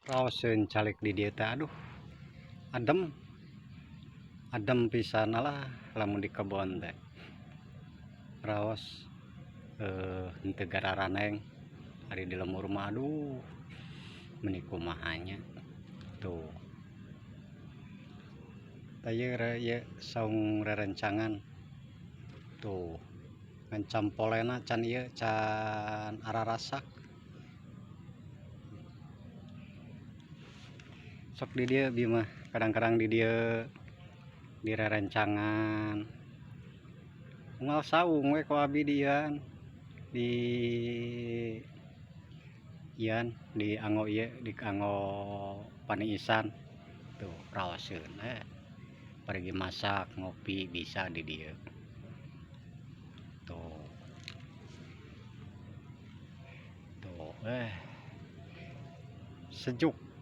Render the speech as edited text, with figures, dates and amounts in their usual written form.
Raoseun calik di dieu teh, aduh, adem adem pisan lah lamun di kebon teh. Raos henteu gararaneng. Ari di lembur mah, aduh, meuni kumaha nya. Tuh, tah ieu ieu saung rerencangan tuh, ngan campolena can ieu, can ararasak. Sok di dieu bi mah kadang-kadang di dieu di rerencangan. Unggal saung we ku abi di ieuan, di ieuan, di anggo ieu, di anggo paniisan. Tuh raoseun pergi masak ngopi bisa di dieu. Tuh. Tuh sejuk.